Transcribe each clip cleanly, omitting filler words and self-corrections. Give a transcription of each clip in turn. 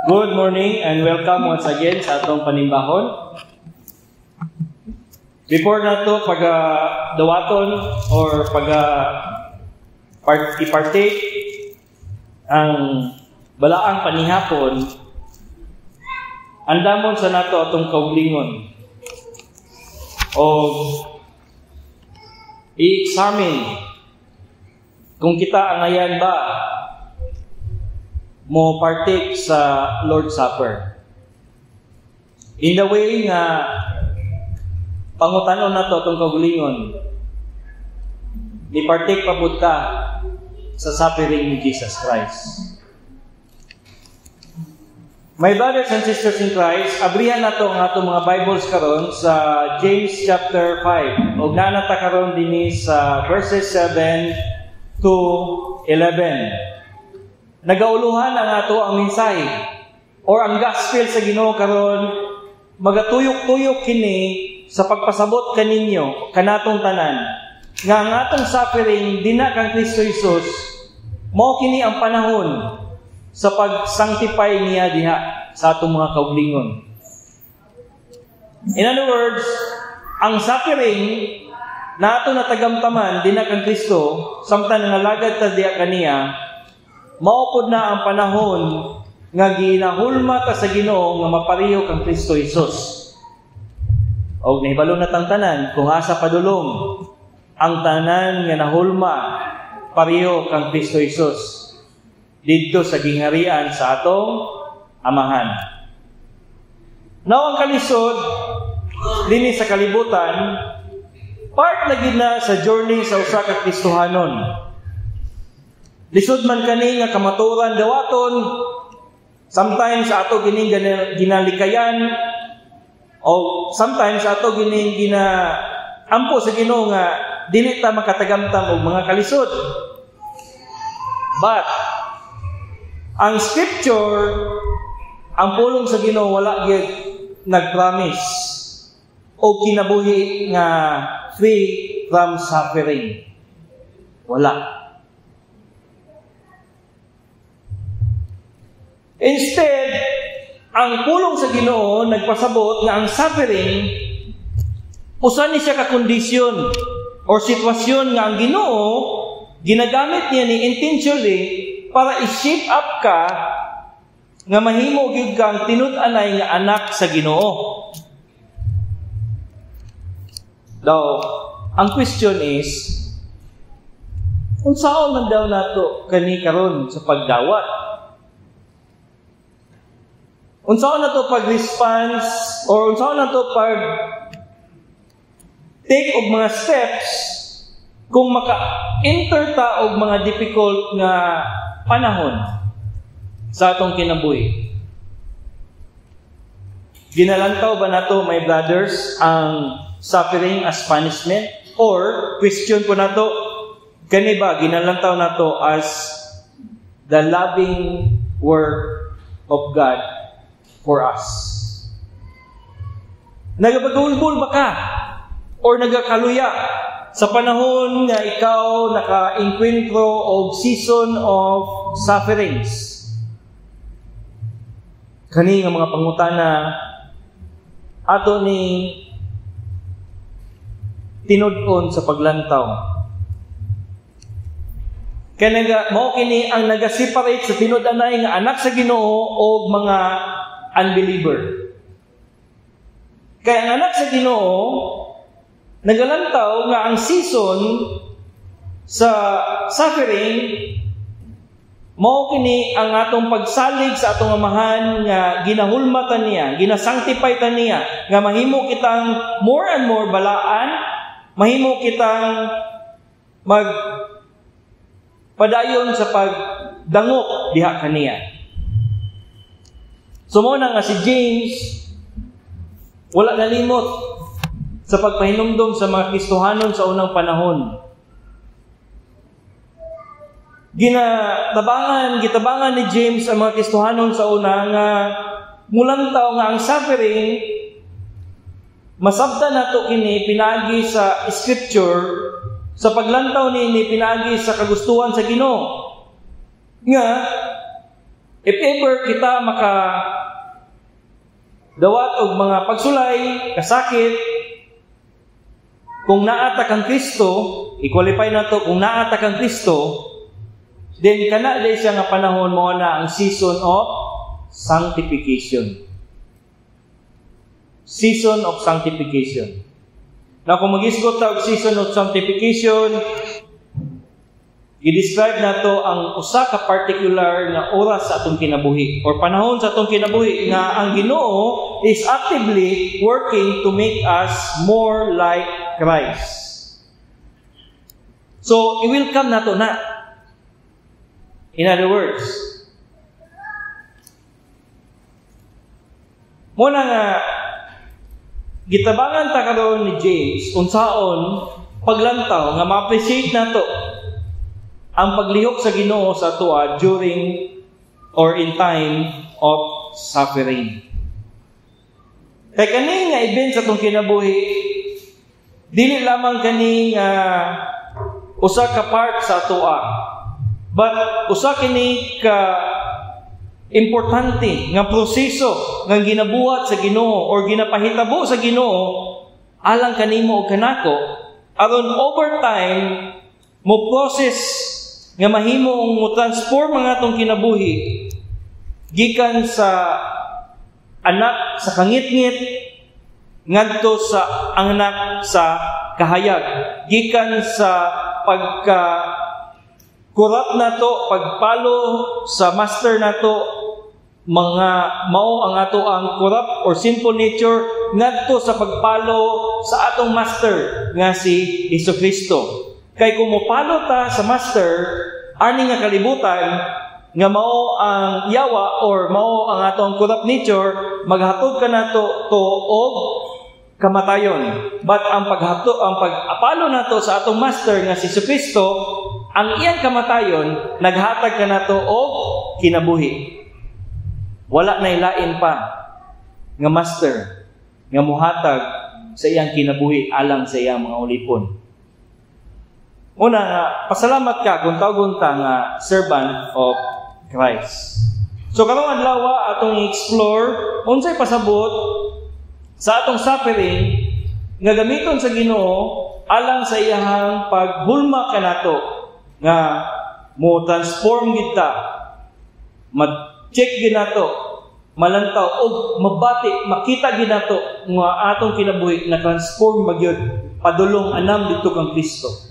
Good morning and welcome once again sa atong panimbahon. Before nato pag dawaton or pag i-partake ang balaang panihapon, andamon sa nato atong kauglingon o i-examine kung kita angayan ba mo partake sa Lord's Supper. In the way nga pangutanon nato atong kaugalingon, ni partake pa pud ta sa suffering ni Jesus Christ? My brothers and sisters in Christ, abrihan nato ang atong mga Bibles karon sa James chapter 5. Og naa na ta karon dinhi sa verses 7 to 11. Nagauluhan ang ato ang mensahe or ang gospel sa Ginoo karon, magatuyok-tuyok kini sa pagpasabot kaninyo, kanatong tanan, nga ang atong suffering dinha kang Kristo Jesus, mao kini ang panahon sa pag-sanctify niya diha sa atong mga kauglingon. In other words, ang suffering na ato natagamtaman dinha kang Kristo samtang nangalagad ta diha kaniya, mao pod na ang panahon nga ginahulma ta sa Ginoo nga mapareho kang Kristo Jesus. Og nahibalo na tang tanan kung asa padulong ang tanan nga nahulma pareho kang Kristo Jesus, didto sa gingharian sa atong Amahan. Now, ang kalisod dinhi sa kalibutan, part lagi na sa journey sa usa ka Kristohanon. Lisod man kani nga kamaturan dawaton, sometimes ato gining ginalikayan o sometimes ato gining gina ampo sa Ginoo nga dili ta makatagamtam og mga kalisod. But ang scripture, ang pulong sa Ginoo, wala gyud nag-promise og kinabuhi nga free from suffering. Wala. Instead, ang pulong sa Ginoo nagpasabot nga ang suffering usa ni siya ka kondisyon or sitwasyon nga ang Ginoo ginagamit niya ni intentionally para i-shape up ka nga mahimo gyud kang tinud-anay nga anak sa Ginoo. Daw, ang question is, unsaon man daw nato kani karon sa pagdawat? Unsaon na to pag-response or unsaon na to pag take og mga steps kung maka-enter ta og mga difficult nga panahon sa atong kinabuhi? Ginalantaw ba nato, my brothers, ang suffering as punishment? Or, question po nato, kani ba, ginalantaw nato as the loving work of God for us? Nagabagulbol ba ka? Or nagakaluya sa panahon nga ikaw naka-enkwentro og season of sufferings? Kani nga mga pangutana ato ni tinud-on sa paglantaw. Kaya mao kini ang naga-separate sa tinud-anay nga anak sa Ginoo og mga unbeliever. Kaya ang anak sa Ginoo nagalantaw nga ang season sa suffering, mao kini ang atong pagsalig sa atong Amahan nga ginahulmatan niya, ginasanctify ta niya, nga mahimo kitang more and more balaan, mahimo kitang mag padayon sa pagdangop diha kaniya. So mao na nga si James wala nalimot sa pagpahinumdom sa mga Kristohanon sa unang panahon. Gitabangan ni James ang mga Kristohanon sa una nga mulantaw nga ang suffering, masabta nato kini pinaagi sa scripture, sa paglantaw niini pinaagi sa kagustuhan sa Ginoo. Nga If ever kita maka dawat og mga pagsulay, kasakit, kung naa ta kang Kristo, i-qualify nato, kung naa ta kang Kristo, then kana diay siya nga panahon mo na ang season of sanctification. Season of sanctification. Na kung mag-isgot ta og season of sanctification, i-describe nato ang usa ka particular nga oras sa atong kinabuhi or panahon sa atong kinabuhi nga ang Ginoo is actively working to make us more like Christ. So, i-welcome nato na. In other words, muna nga gitabangan ta karon ni James unsaon paglantaw nga ma-appreciate nato ang paglihok sa Ginoo sa atoa during or in time of suffering. Kay kani nga event sa atong kinabuhi, dili lamang kani nga usa ka part sa atoa, but usa kini ka importante nga proseso nga ginabuhat sa Ginoo or ginapahitabo sa Ginoo alang kanimo o kanako aron over time mo process nga mahimong mo transform ang atong kinabuhi gikan sa anak sa kangitngit ngadto sa anak sa kahayag, gikan sa pagka corrupt nato, pagpalo sa master nato, mga mao ang ato ang corrupt or sinful nature, ngadto sa pagpalo sa atong master nga si Jesucristo. Kay kung mopalo ta sa master ani nga kalibutan nga mao ang yawa or mao ang atong corrupt nature, maghatod ka nato to og kamatayon. But ang paghato ang pag-apalo nato sa atong master nga si Jesucristo, ang iyang kamatayon naghatag kanato og kinabuhi. Wala na ilain pa nga master nga muhatag sa iyang kinabuhi alang sa iyang mga ulipon. Una nga, pasalamat ka kung tawgon ta nga servant of Christ. So karong adlaw atong i-explore unsay pasabot sa atong suffering nga gamiton sa Ginoo alang sa iyahang paghulma kanato nga mo transform gid ta, ma-check gid nato, malantaw og mabati, makita gid nato nga atong kinabuhi na transform magyud padulong anam didto kang Kristo.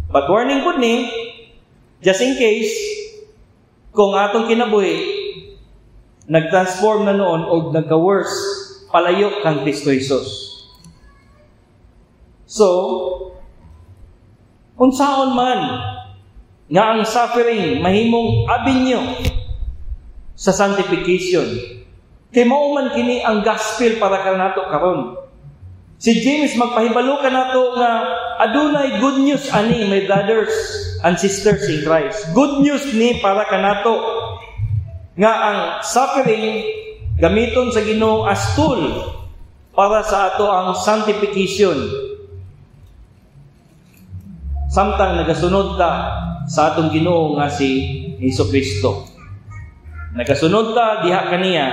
But warning pud ni, just in case, kung atong kinabuhi nag-transform na noon o nagka-worse, palayo kang Kristo Jesus. So, unsaon man nga ang suffering mahimong avenue sa sanctification? Kay mao man kini ang gospel para kanato karon. Si James magpahibalo kanato nga adunay good news ani, my brothers and sisters in Christ. Good news ni para kanato nga ang suffering gamiton sa Ginoo as tool para sa ato ang sanctification, samtang nagasunod ta sa atong Ginoo nga si Jesucristo. Nagasunod ta diha kaniya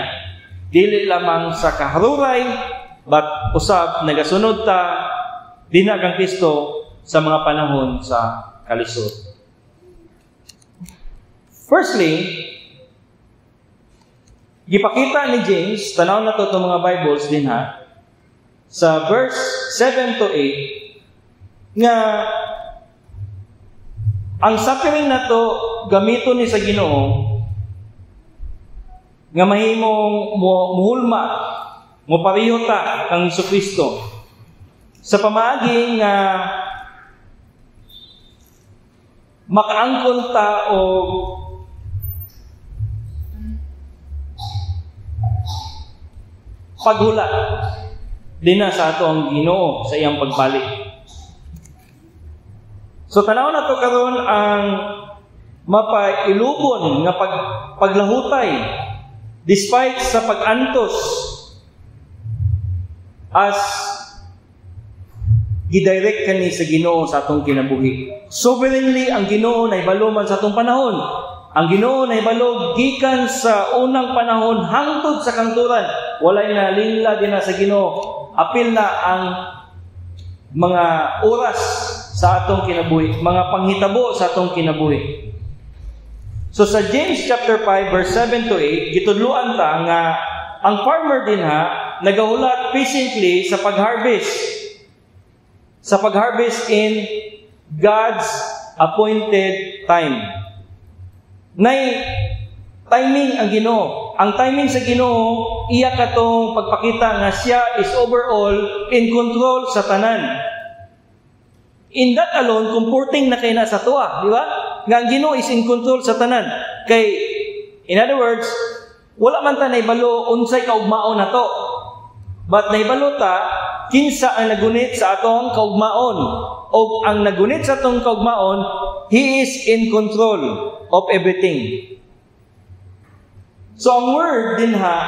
dili lamang sa kaharuray, but usab nagasunod ta dinha kang Kristo sa mga panahon sa kalisod. Firstly, gipakita ni James, tanaw na to itong mga Bibles dinha, sa verse 7 to 8, nga ang suffering na to gamiton ni sa Ginoo nga mahimong muhulma, mopareho ta kang Jesucristo sa pamaagi nga makaangkon ta og paghula dinha sa ato ang Ginoo sa iyang pagbalik. So tanaw na to karon ang mapailubon nga paglahutay despite sa pag-antos as gidirect kani sa Ginoo sa atong kinabuhi. Sovereignly ang Ginoo naibalo man sa atong panahon. Ang Ginoo nahibalo gikan sa unang panahon hangtod sa kangturan. Walay nalinla dinha sa Ginoo. Apil na ang mga oras sa atong kinabuhi, mga panghitabo sa atong kinabuhi. So sa James chapter 5 verse 7 to 8, gitudluan ta nga ang farmer dinha nagahulat patiently sa pag-harvest. Sa pag-harvest in God's appointed time. Nay timing ang Ginoo. Ang timing sa Ginoo, iya katong pagpakita nga siya is overall in control sa tanan. In that alone, comforting na kay na sa atoa, di ba? Nga ang Ginoo is in control sa tanan. Kay, in other words, wala man ta naibalo unsay kaugmaon na to. But naibalo ta kinsa ang nagunit sa atong kaugmaon. O ang nagunit sa atong kaugmaon, He is in control of everything. So ang word dinha,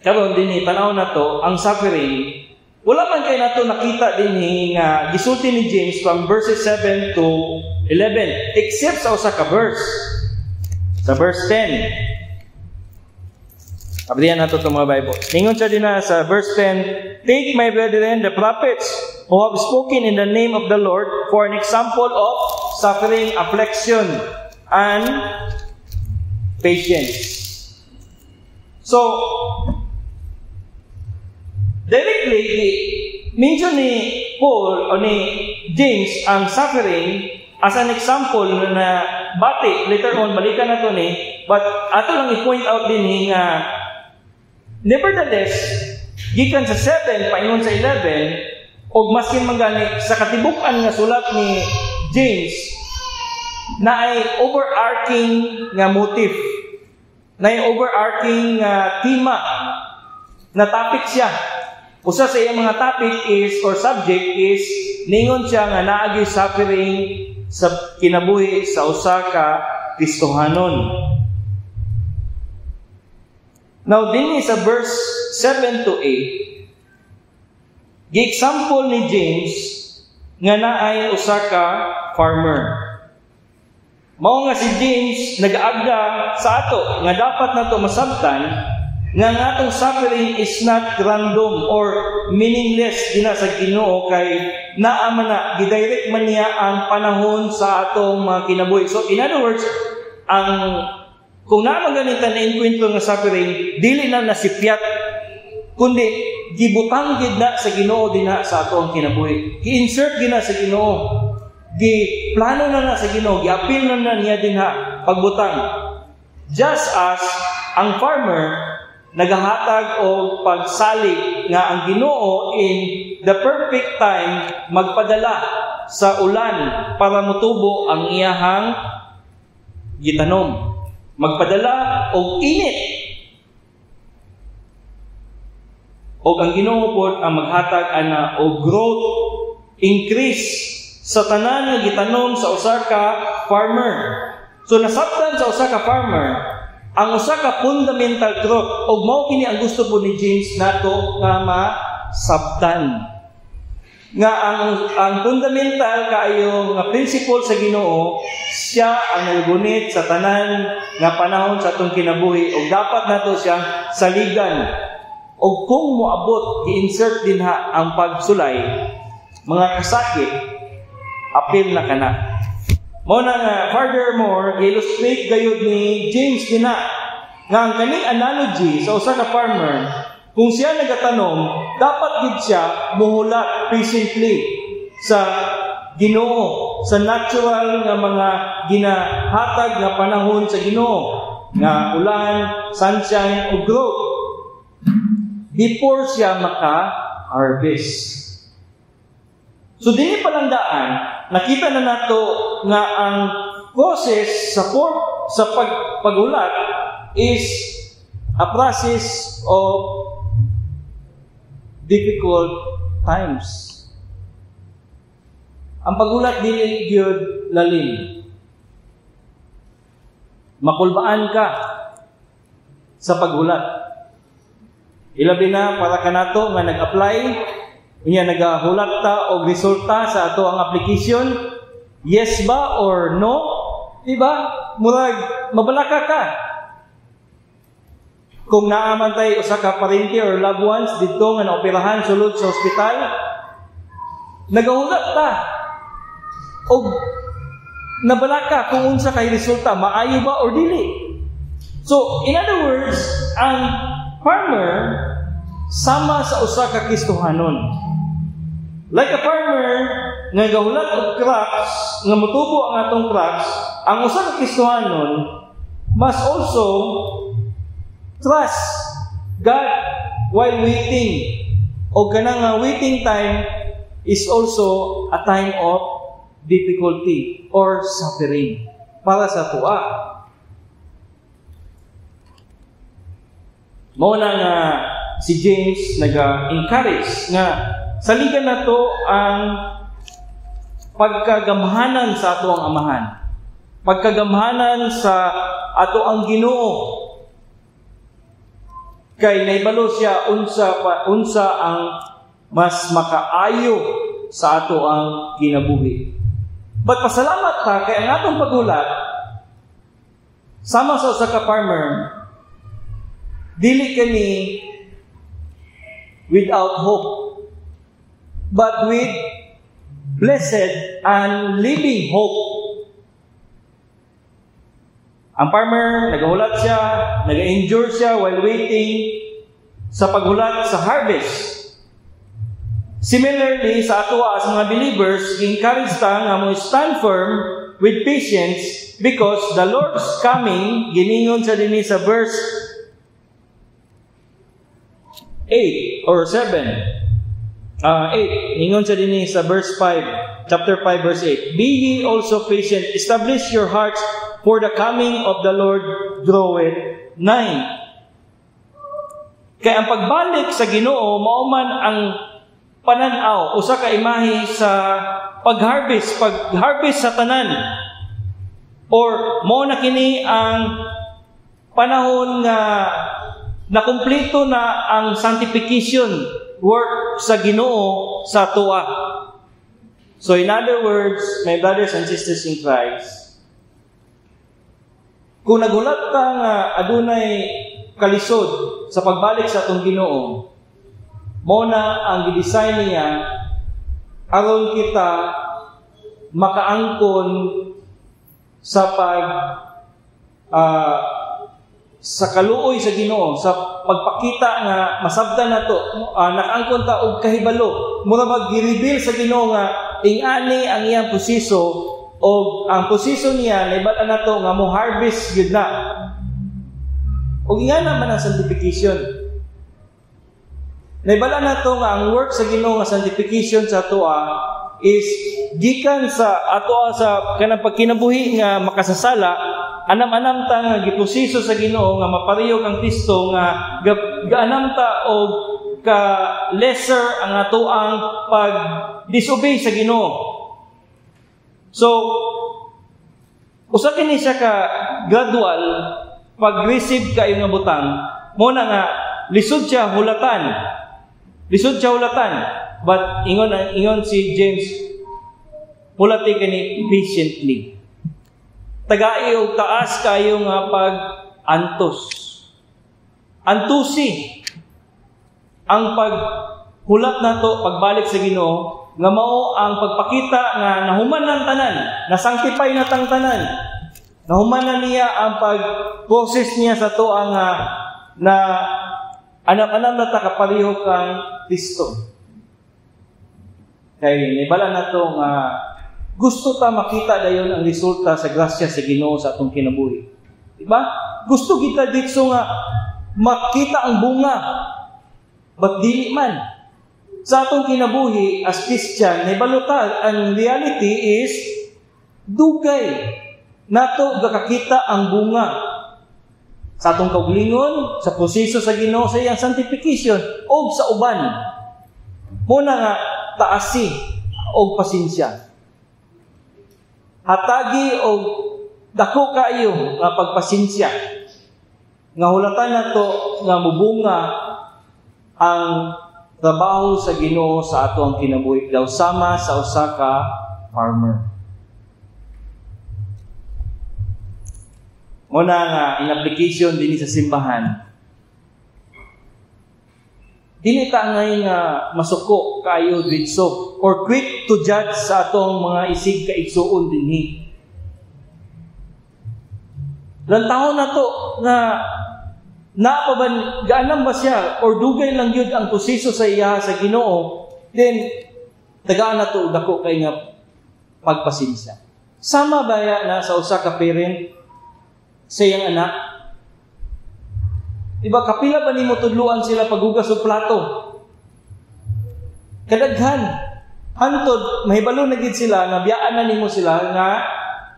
karon dinhi tanaw na to, ang suffering, wala man kay nato nakita dinhi nga gisulti ni James from verses 7 to 11 except sa usa ka verse. Sa verse 10. Abrihan nato itong mga Bible. Ningon siya dinha sa verse 10, "Take, my brethren, the prophets who have spoken in the name of the Lord for an example of suffering, affliction, and patience." So, directly, mention ni Paul o ni James ang suffering as an example na bati, later on, balikan na to ni, but ato lang i-point out din nga nevertheless, gikan sa 7 paingon sa 11, og maskin man gani sa katibuk-an nga sulat ni James na ay overarching nga motif, na ay overarching nga tema na topic siya. Usa sa iyang mga topic is or subject is ningon siya nga naagi suffering sa kinabuhi sa usa ka Kristohanon. Now, dinhi sa verse 7 to 8, gi-example ni James nga naay usa ka farmer. Mao nga si James nagaagda sa ato nga dapat nato masabtan nga ang atong suffering is not random or meaningless dinha sa Ginoo kay naa man na, gidirect man niya ang panahon sa atong mga kinabuhi. So in other words, ang kung naa man ganita na enkwentro nga suffering, dili na nasipyat kundi gibutang gid na sa Ginoo dinha sa atong kinabuhi. Gi-insert gid na sa Ginoo. Gi plano na na sa Ginoo, giapil na na niya dinha pagbutang. Just as ang farmer nagahatag og pagsalig nga ang Ginoo in the perfect time magpadala sa ulan para motubo ang iyahang gitanom. Magpadala og init. Og ang Ginoo pod ang maghatag ana og growth, increase sa tanan nga gitanom sa usa ka farmer. So nasabtan sa usa ka farmer ang usa ka fundamental truth, ug mao kini ang gusto po ni James nato nga masabtan nga ang fundamental kaayo nga principle sa Ginoo, siya ang nagagunit sa tanan nga panahon sa atong kinabuhi ug dapat nato siyang saligan. Ug kung moabot, gi-insert dinha ang pagsulay, mga kasakit, apil na kana. Mao na nga furthermore, illustrate gayud ni James dinha nga ang kaning analogy sa usa ka farmer, kung siya nagatanom, dapat gid siya muhulat patiently sa Ginoo, sa natural nga mga ginahatag nga panahon sa Ginoo nga ulan, sunshine ug growth before siya maka-harvest. So dinhi pa lang daan, nakita na nato nga ang process sa paghulat is a process of difficult times. Ang paghulat dili gyud lalim. Makulbaan ka sa paghulat. Ilabi na para kanato nga nag-apply, unya nagahulat ta og resulta sa ato ang application, yes ba or no? Di ba? Murag mabalaka ka. Kung naa man tay usa ka parente or loved ones didto nga naoperahan sulod sa ospital, nagahulat ta. Og nabalaka kung unsa kay resulta, maayo ba or dili. So, in other words, ang farmer sama sa usa ka Kristohanon. Like a farmer nga gahulat og crops, nga motubo ang atong crops, ang usa ka Kristohanon must also trust God while waiting. O kanang nga waiting time is also a time of difficulty or suffering para sa atoa. Mao na nga si James naga-encourage nga saligan nato ang pagkagamhanan sa ato ang Amahan. Pagkagamhanan sa ato ang Ginoo. Kay naibalo siya unsa pa, unsa ang mas makaayo sa ato ang kinabuhi. But pasalamat ta kay ang atong paghulat sama sa usa ka farmer, dili kani without hope, but with blessed and living hope. Ang farmer, nagahulat siya, nag-endure siya while waiting sa paghulat sa harvest. Similarly, sa ato as mga believers, encourage ta nga mo stand firm with patience because the Lord's coming, giningon sa dinhi sa verse 8 or 7. 8, ningon sa dinhi sa verse 5, chapter 5 verse 8. "Be ye also patient, establish your hearts, for the coming of the Lord draweth nigh." Kay ang pagbalik sa Ginoo mao man ang panan-aw, usa ka imahe sa pag-harvest, pag-harvest sa tanan. Or mao na kini ang panahon nga nakumpleto na ang sanctification work sa Ginoo sa atoa. So in other words, my brothers and sisters in Christ, kung naghulat ta nga adunay kalisod sa pagbalik sa atong Ginoo, mao na ang gidesign niya aron kita makaangkon sa kaluoy sa Ginoo, sa pagpakita nga masabtan nato, nakaangkon ta og kahibalo, mura mag-reveal sa Ginoo nga ing-ani ang iyang proseso og ang proseso niya naibal-an nato nga mo harvest gyud na. Og ingana man ang sanctification. Naibal-an nato nga ang work sa Ginoo nga sanctification sa atoa is gikan sa atoa sa kanang pagkinabuhi nga makasasala, anam-anam ta nga giproseso sa Ginoo nga mapareho kang Kristo, nga gaanam ta og ka lesser ang atoang pag disobey sa Ginoo. So usa kini siya ka gradual pag-receive kayo nga butang, mo na nga lisod siya hulatan. Lisod siya hulatan. But ingon ingon si James, hulati kani patiently. Tagai og taas kayo nga pag-antos. Antusi ang paghulat nato pagbalik sa Ginoo nga mao ang pagpakita nga nahuman ng tanan, nasanctify na tang tanan. Nahuman na niya ang pag-process niya sa to ang na anam-anam na ta kapareho kang Kristo. Kay nibala na to nga gusto ta makita dayon ang resulta sa grasya sa Ginoo sa atong kinabuhi. Diba? Gusto kita dito nga makita ang bunga. But dili man. Sa atong kinabuhi as Christian, nibalo ta, ang reality is dugay nato gakakita ang bunga sa atong kauglingon, sa proseso sa Ginoo sa iyang sanctification og sa uban. Muna nga taasi og pasensya. Hatagi og dako kaayo nga pagpasensya nga hulatan nato nga mubunga ang trabaho sa Ginoo sa ato ang kinabuhi daw sama sa usa ka farmer. Mao na nga in application dinhi sa simbahan, dili ta angay nga masuko kaayo diretso or quick to judge sa atong mga isig ka igsuon dinhi. Lantawon nato nga naa pa ba, gaanam ba siya or dugay lang gyud ang proseso sa iya sa Ginoo, then tagaan nato og dako kay nga pagpasensya. Sama baya na sa usa ka parent sa iyang anak? Diba, kapila ba nimo tudluan sila paghugas og plato? Kadaghan. Hantod mahibalo na gid sila nga biyaan na nimo sila nga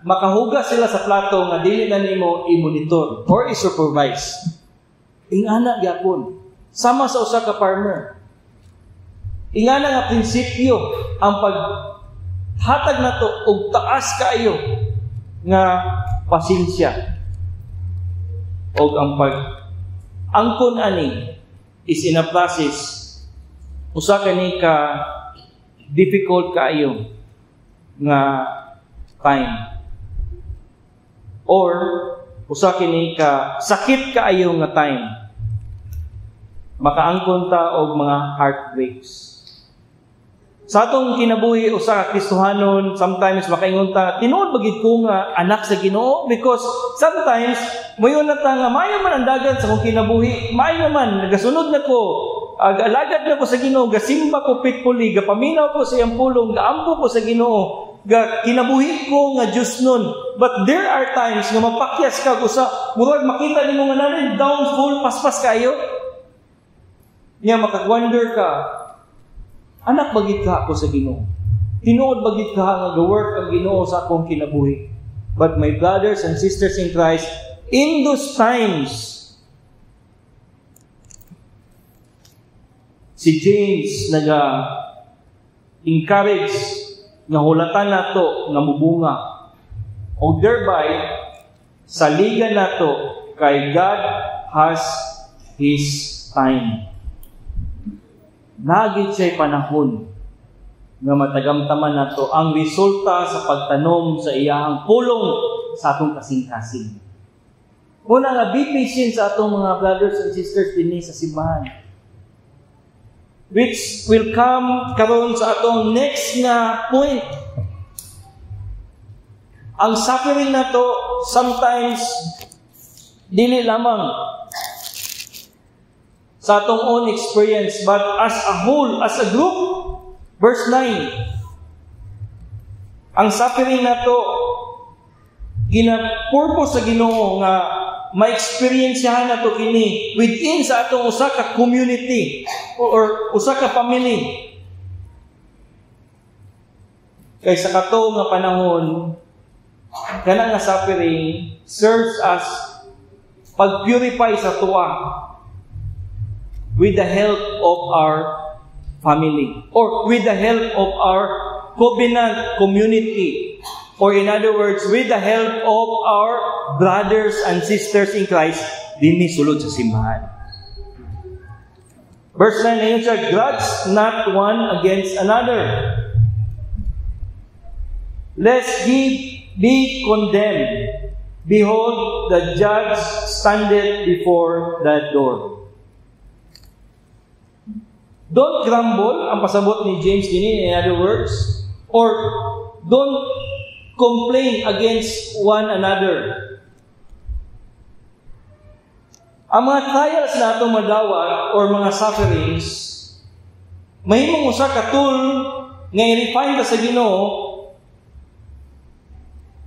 makahugas sila sa plato nga dili na nimo i-monitor or i-supervise. Ingana gyapon. Sama sa usa ka farmer. Ingana nga prinsipyo ang paghatag nato og taas kaayo nga pasensya og ang pag angkon ani is in a process, usa kani ka difficult kaayo nga time or usa kini ka sakit kaayo nga time. Makaangkon ta og mga heartbreaks sa atong kinabuhi usa ka Kristohanon. Sometimes makaingon ta, "Tinuod ba gid ko nga anak sa Ginoo?" Because sometimes moingon na ta nga maayo man ang dagan sa akong kinabuhi, maayo man, nagasunod na ko, alagad na ko sa Ginoo, gasimba ko faithfully, gapaminaw ko sa iyang pulong, gaampo ko sa Ginoo, ga kinabuhi ko nga Dios nun. But there are times nga mapakyas ka usa, murag makita nimo nga naa downfall, paspas kayo. Nya makag-wonder ka, "Anak ba gid ka ako sa Ginoo? Tinuod ba gid ka nga ga-work ang Ginoo sa akong kinabuhi?" But my brothers and sisters in Christ, in those times, si James naga encourage nga hulatan nato nga mubunga o thereby saligan nato kay God has His time. Naa gid siya'y panahon nga matagamtaman nato ang resulta sa pagtanom sa iyahang pulong sa atong kasing-kasing. Una nga, be patient sa atong mga brothers and sisters dinhi sa simbahan. Which will come karon sa atong next nga point. Ang suffering nato sometimes dili lamang sa atong own experience but as a whole, as a group. Verse 9. Ang suffering nato gina-purpose sa Ginoo nga ma-experiencehan nato kini within sa atong usa ka community or usa ka family. Kay sa kato nga panahon, kana nga suffering serves as pag-purify sa atoa with the help of our family or with the help of our covenant community, or in other words, with the help of our brothers and sisters in Christ dinhi sulod sa simbahan. Verse 9 ingon siya, "Grudge not one against another, lest ye be condemned. Behold, the judge standeth before the door." Don't grumble, ang pasabot ni James dini, in other words, or don't complain against one another. Ang mga trials na atong madawat or mga sufferings, mahimong usa ka tool nga i-refine ka sa Ginoo,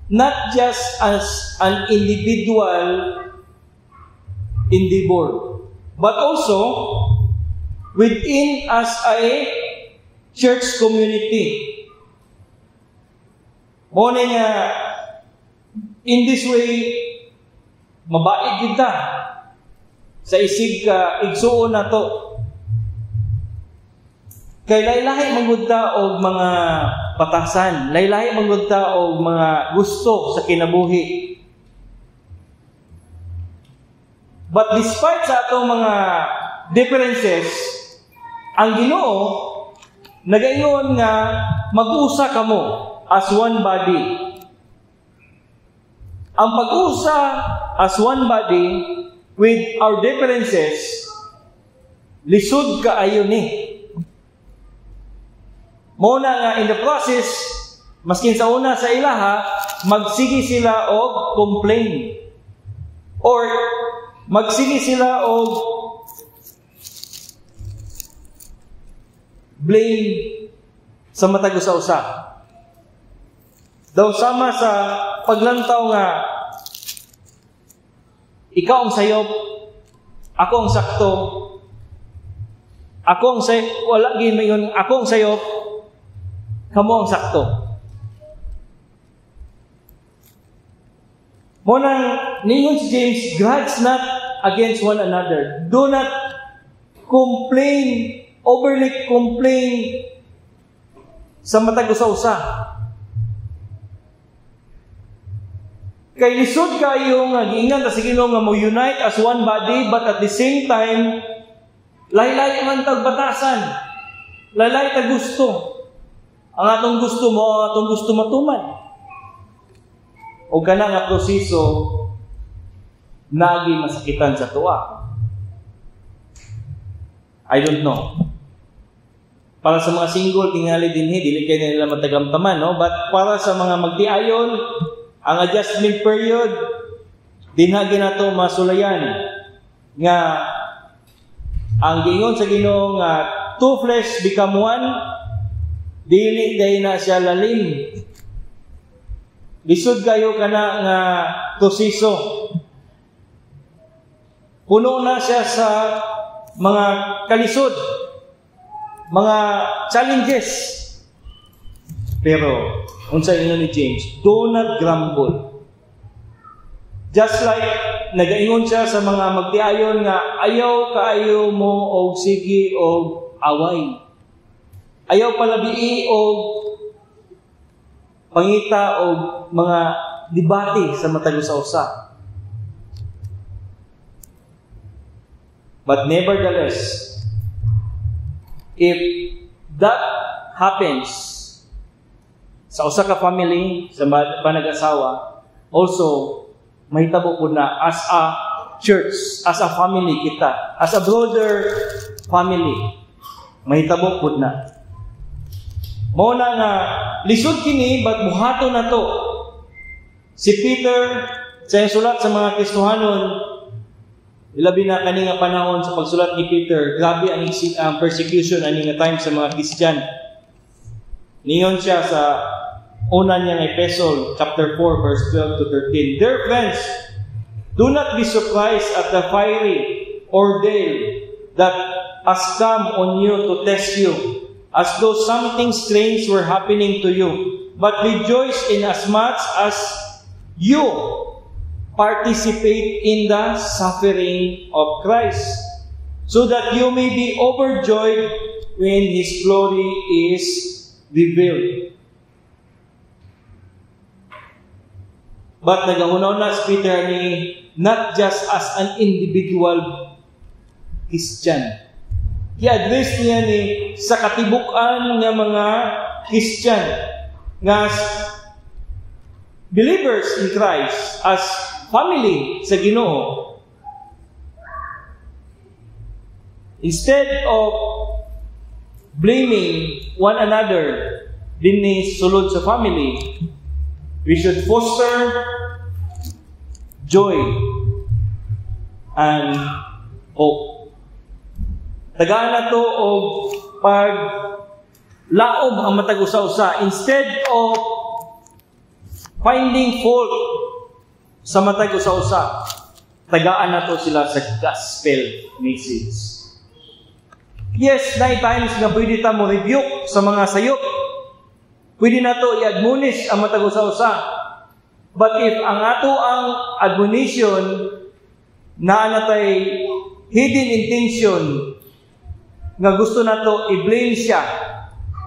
not just as an individual endeavor, but also within as a church community. Mao na nga, in this way, mabait kita sa isig ka igsuon nato. Kay laylahi man gud ta og mga batasan, laylahi man gud ta og mga gusto sa kinabuhi. But despite sa atong mga differences, ang Ginoo nagaingon nga mag-usa kamo as one body. Ang pag-usa as one body with our differences, lisod kaayo ni. Mao na nga in the process, maskin sa una sa ilaha, magsige sila og complain. Or magsige sila og blame sa matag usa-usa. Daw sama sa paglantaw nga ikaw ang sayop, ako ang sakto, ako ang say, wala gid mayon, ako ang sayop, kamo ang sakto. Mao nang ningon si James, "Grudge not against one another." Do not complain, overly complain sa matag usa-usa. Kay lisod kayo nga giingan ta sa Ginoo nga mo unite as one body, but at the same time lahi-lahi man tag batasan. Lahi-lahi tag gusto. Ang atong gusto mo, ang atong gusto matuman. O kana nga proseso nagi masakitan sa tuwa. I don't know. Para sa mga single, tingali dinhi, dili kay nila matagamtaman, no? But para sa mga magtiayon, ang adjustment period, dinha ginato masulayan nga ang giingon sa Ginoo nga two flesh become one, dili day na siya lalim. Lisod kayo kana nga proseso. Puno na siya sa mga kalisod, mga challenges. Pero unsa ingon ni James, do not grumble. Just like nagaingon siya sa mga magtiayon nga ayaw kaayo mo og sige og away. Ayaw palabii og pangita og mga debate sa matag usa-usa. But nevertheless, if that happens sa usa ka family, sa panag-asawa, also mahitabo pud na as a church, as a family kita, as a broader family, mahitabo pud na. Mao na nga lisod kini, but buhaton na to. Si Peter sa iyang sulat sa mga Kristohanon, ilabi na kani nga panahon sa pagsulat ni Peter, grabe ang persecution ani nga time sa mga Christian. Niyon siya sa una niyang epistle, chapter 4, verse 12 to 13. "Dear friends, do not be surprised at the fiery ordeal that has come on you to test you, as though something strange were happening to you. But rejoice in as much as you participate in the suffering of Christ, so that you may be overjoyed when His glory is revealed." But nagahunaw na si Peter ni not just as an individual Christian. I-address niya ni sa katibukan nga mga Christian, nga as believers in Christ, as family sa Ginoo. Instead of blaming one another dinhi sulod sa family, we should foster joy and hope. Tagaan na to og pag laom ang matag usa-usa instead of finding fault sa matag usa-usa. Tagaan na to sila sa gospel message. Yes, nine times nga pwede ta mo rebuke sa mga sayop. Pwede na to i-admonish ang matag usa-usa. But if ang ato ang admonition naa natay hidden intention nga gusto nato i-blame siya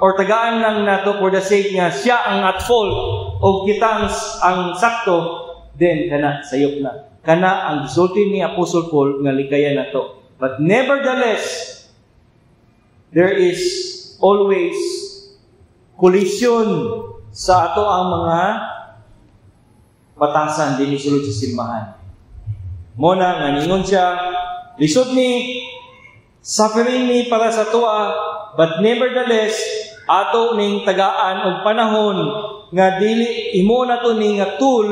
or tagaan lang nato for the sake nga siya ang at fault o kita ang sakto, then kana sayop na. Kana ang gisulti ni Apostle Paul nga likayan nato. But nevertheless, there is always collision sa ato ang mga batasan dinhi sulod sa simbahan. Mao na nga ningon siya, lisod ni, suffering ni para sa atoa, but nevertheless, ato ning tagaan og panahon nga dili imo na to ni nga tool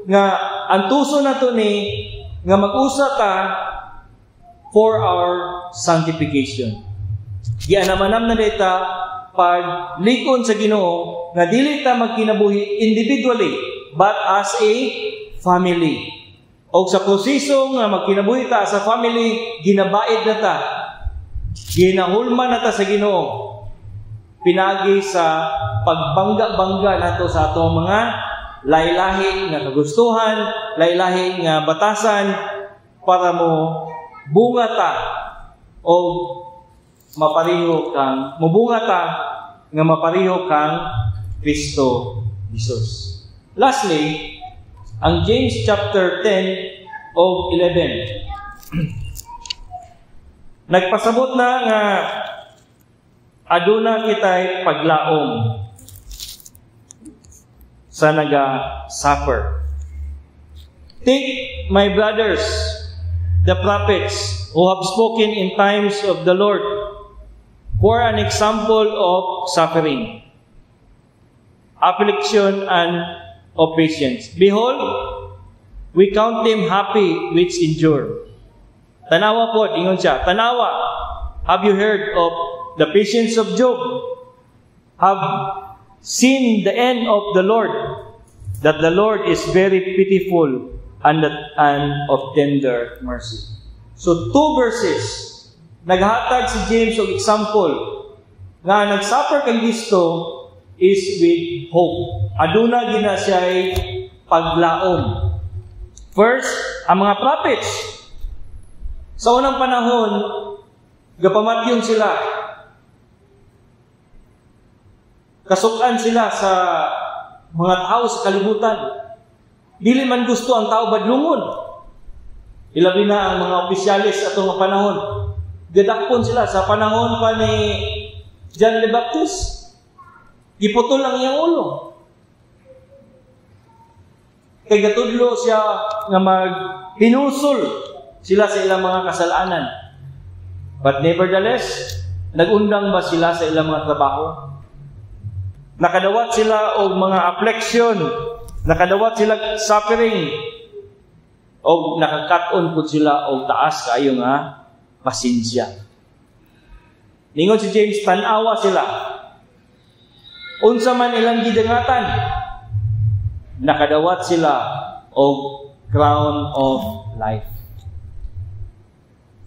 nga antuso na to ni nga mag-usa ta for our sanctification. Gianamanam na dita pag likon sa Ginoo nga dili ta magkinabuhi individually but as a family. O sa proseso nga magkinabuhi ta sa family, ginabaid na ta. Ginahulman na ta sa Ginoo. Pinagi sa pagbangga-bangga nato sa atong mga lahi-lahi nga kagustuhan, lahi-lahi nga batasan para mo bunga ta o mapariho kang mubunga ta nga mapariho kang Kristo Jesus. Lastly, ang James chapter 10 o 11. Nagpasabot na nga aduna kitay paglaom sa naga-suffer. "Take, my brothers, the prophets who have spoken in times of the Lord for an example of suffering, affliction, and of patience. Behold, we count them happy which endure." Tanawa po, ingon siya, "Tanawa, have you heard of the patience of Job? Have seen the end of the Lord, that the Lord is very pitiful and of tender mercy." So two verses, naghatag si James og example nga nagsuffer kang Kristo is with hope. Aduna gina siya paglaom. First, ang mga prophets. Sa unang panahon, gapamatyon sila. Kasukan sila sa mga tao sa kalibutan. Dili man gusto ang tao badlungon. Ilabi na ang mga opisyalis atong mga panahon. Gadakpon sila sa panahon pa ni John the Baptist. Giputol ang iyang ulo. Kay gatudlo siya nga maghinulsol sila sa ilang mga kasalanan. But nevertheless, nagundang ba sila sa ilang mga trabaho? Nakadawat sila og mga affliction, nakadawat sila suffering, og nakakat-on pud sila og taas kaayo nga pasensya. Ningon si James, tan-awa sila. Unsa man ilang gidangatan, nakadawat sila og crown of life.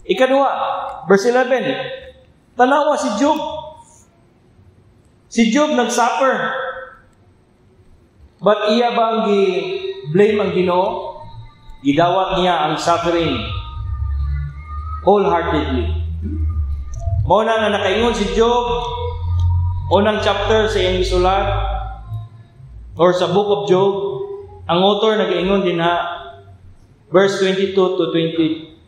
Ikaduha, verse 11, tanawa si Job. Si Job nagsuffer. But iya bang gi-blame ang Ginoo? Gidawat niya ang suffering wholeheartedly. Mao na nga nakaingon si Job, unang chapter sa iyang gisulat or sa Book of Job, ang author nagaingon din ha, verse 22 to 20,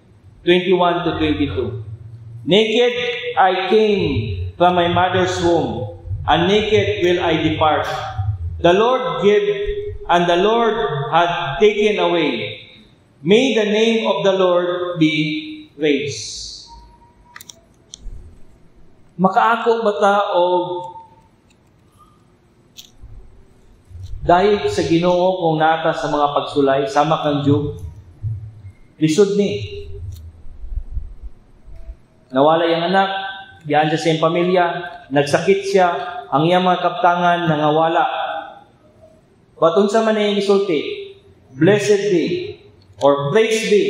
21 to 22. "Naked I came from my mother's womb, and naked will I depart. The Lord give, and the Lord had taken away. May the name of the Lord be praised." Makaako ba ta og dahil sa Ginoo kung nata sa mga pagsulay sama kang Job? Lisod ni. Nawala yung anak, diyan siya sa iyang pamilya, nagsakit siya, ang iyang mga kaptangan nangawala. But unsa man iyang gisulti? "Blessed be or praise be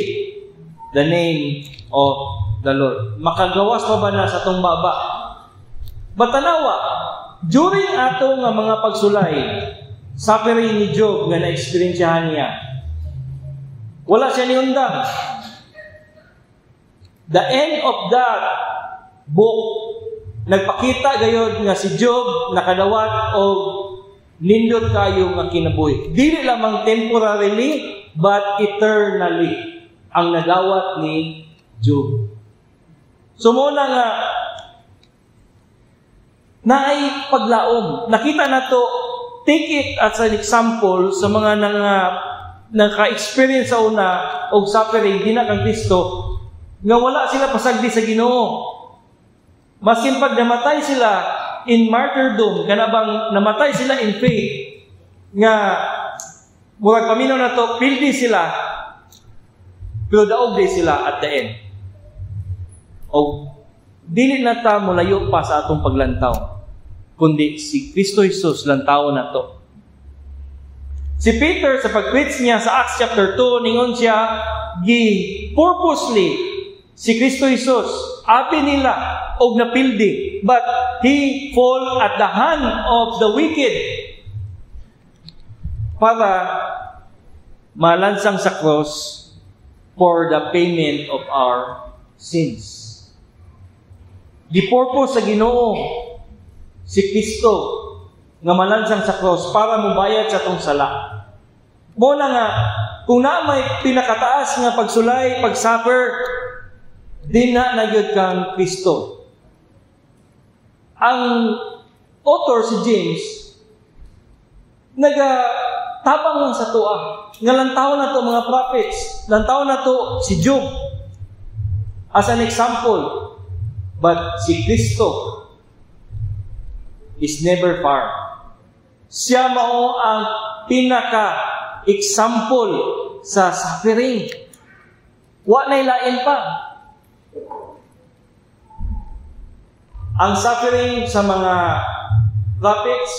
the name of the Lord." Makagawas pa ba na sa atong baba? Batanawa, during ato nga mga pagsulay, suffering ni Job nga na-experiensyahan niya, wala siya niundang. The end of that book, nagpakita gayod nga si Job nakadawat og nindot kayo nga kinabuhi. Dili lamang temporarily, but eternally ang nadawat ni Job. So mao na nga naay paglaom. Nakita na to, take it as an example sa mga nanga naka-experience sa una og suffering dina kang Kristo nga wala sila pasagdi sa Ginoo. Maskin pag namatay sila in martyrdom, kana bang namatay sila in faith, nga murag paminaw na to, pildi sila, pero daog di sila at the end. O dili na ta molayo pa sa atong paglantaw, kundi si Kristo Jesus lantaw na to. Si Peter, sa pag-preach niya sa Acts chapter 2, ningon siya, gi purposely si Kristo Jesus, abi nila og napildi, but he fall at the hand of the wicked para malansang sa cross for the payment of our sins. Gi-purpose sa Ginoo si Kristo nga malansang sa cross para mobayad sa atong sala. Mao na nga kung naa may pinakataas nga pagsulay, pagsuffer, di na na gyud kang Kristo. Ang author, si James, naga tabang lang sa atoa. Nga lantaw na to mga prophets, lantaw na to si Job as an example. But si Kristo is never far. Siya mao ang pinaka example sa suffering. Wa na lain pa. Ang suffering sa mga prophets,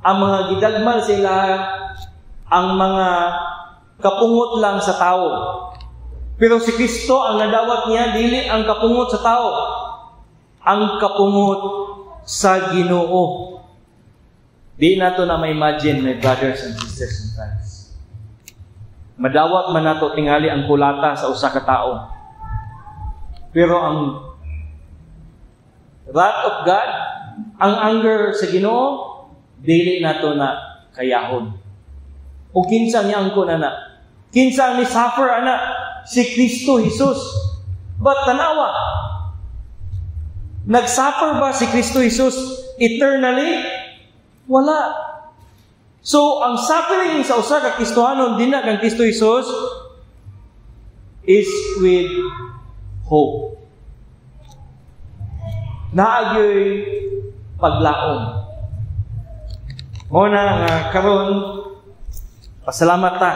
ang mga gidagmal sila, ang mga kapungot lang sa tao. Pero si Kristo, ang nadawat niya, dili ang kapungot sa tao. Ang kapungot sa Ginoo. Di nato na ma-imagine, my brothers and sisters in Christ. Madawat man nato tingali ang kulata sa usa ka tawo. Pero ang wrath of God, ang anger sa Ginoo, dili nato na kayahon. O kinsa niya angkon ana? Kinsa ang ni suffer ana? Si Kristo Jesus. But tanawa, nag-suffer ba si Kristo Jesus eternally? Wala. So, ang suffering sa usa ka Kristohanon dinha kang Kristo Jesus is with hope. Naa gyoy paglaom. Mao na nga karon pasalamat ta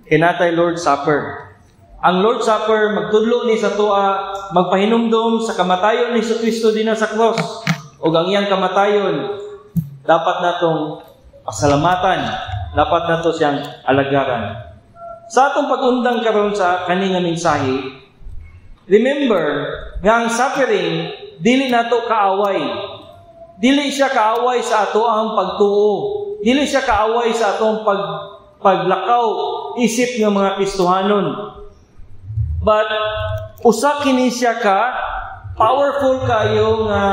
kay naa tay Lord's Supper. Ang Lord's Supper magtudlo ni sa atoa, magpahinumdom sa kamatayon ni Kristo dinha sa cross. Ug ang iyang kamatayon dapat natong pasalamatan, dapat nato siyang alagaran. Sa atong pag-undang karon sa kani nga mensahe, remember nga ang suffering dili nato kaaway. Dili siya kaaway sa ato ang pagtuo. Dili siya kaaway sa atong paglakaw isip nga mga Kristohanon. But usa kini siya ka powerful kayo nga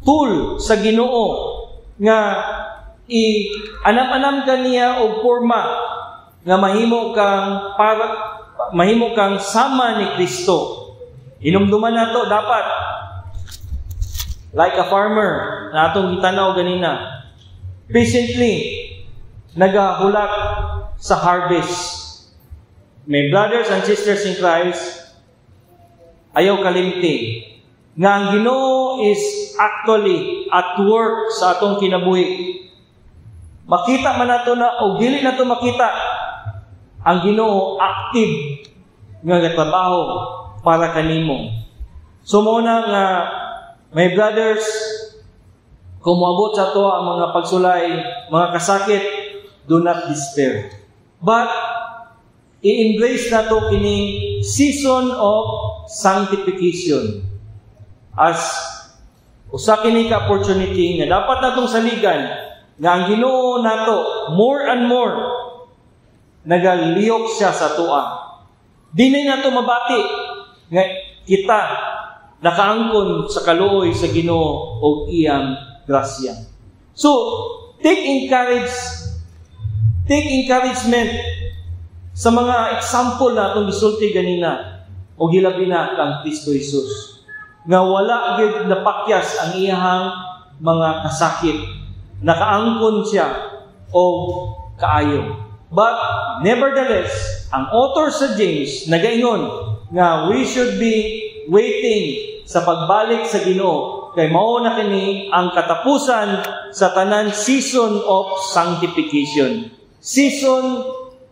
tool sa Ginoo nga i anam-anam kaniya og porma nga mahimo kang sama ni Kristo. Inumduman nato dapat, like a farmer na atong gitanaw ganina, patiently nagahulat sa harvest. My brothers and sisters in Christ, ayaw kalimti nga ang Ginoo is actually at work sa atong kinabuhi. Makita man nato na o dili nato makita, ang Ginoo active nga gatrabaho para kanimo. So mao na nga, my brothers, kung moabot sa ato ang mga pagsulay, mga kasakit, do not despair. But i-embrace nato kining season of sanctification as usa kini ka opportunity nga dapat natong saligan nga ang Ginoo nato more and more nagalihok siya sa atoa. Dili nato mabati nga kita nakaangkon sa kaluoy sa Ginoo og iyang grasya. So, take encouragement sa mga example na atong gisulti ganina o gilabi na kang Kristo Jesus nga wala gyud napakyas ang iyahang mga kasakit, nakaangkon siya og kaayo. But nevertheless, ang author sa James nagaingon nga we should be waiting sa pagbalik sa Ginoo kay mao na kini ang katapusan sa tanan season of sanctification. Season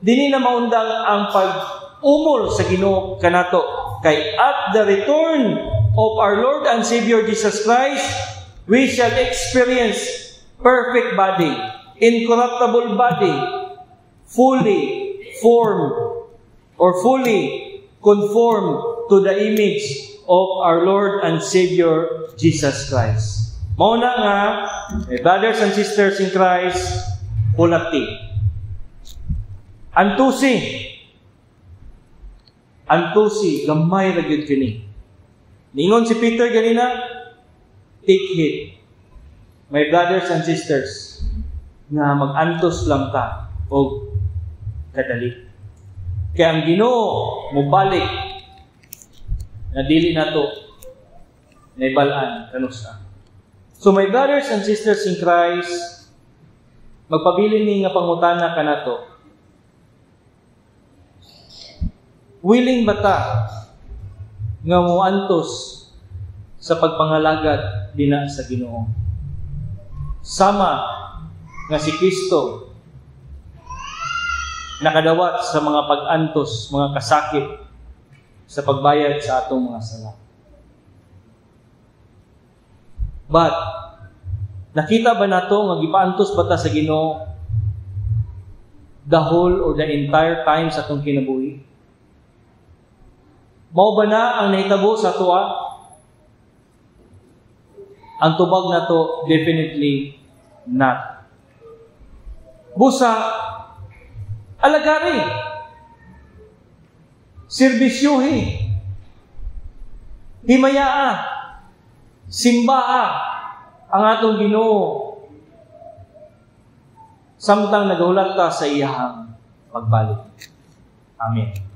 dinhi na maundang ang pag-umol sa Ginoo kanato kay at the return of our Lord and Savior Jesus Christ, we shall experience perfect body, incorruptible body, fully formed or fully conformed to the image of our Lord and Savior Jesus Christ. Mao na nga, my brothers and sisters in Christ, hulati. Antusi. Antusi, gamay ra gyud kini. Ningon si Peter ganina, "Take heed." My brothers and sisters, nga mag-antos lang ta og kadali. Kaya ang Ginoo mobalik na dili nato naibal-an kanusa. So my brothers and sisters in Christ, magpabilin ni nga pangutana kanato. Willing ba ta nga moantos sa pagpangalagad dina sa Ginoo? Sama nga si Kristo nakadawat sa mga pag-antos, mga kasakit sa pagbayad sa atong mga sala. But nakita ba nato nga gipaantos ba ta sa Ginoo the whole or the entire time sa atong kinabuhi? Mao ba na ang nahitabo sa atoa? Ang tubag nato, definitely not. Busa, alagari, serbisyuhi, himayaa, simbaa ang atong Ginoo samtang nagahulat ta sa iyahang pagbalik. Amen.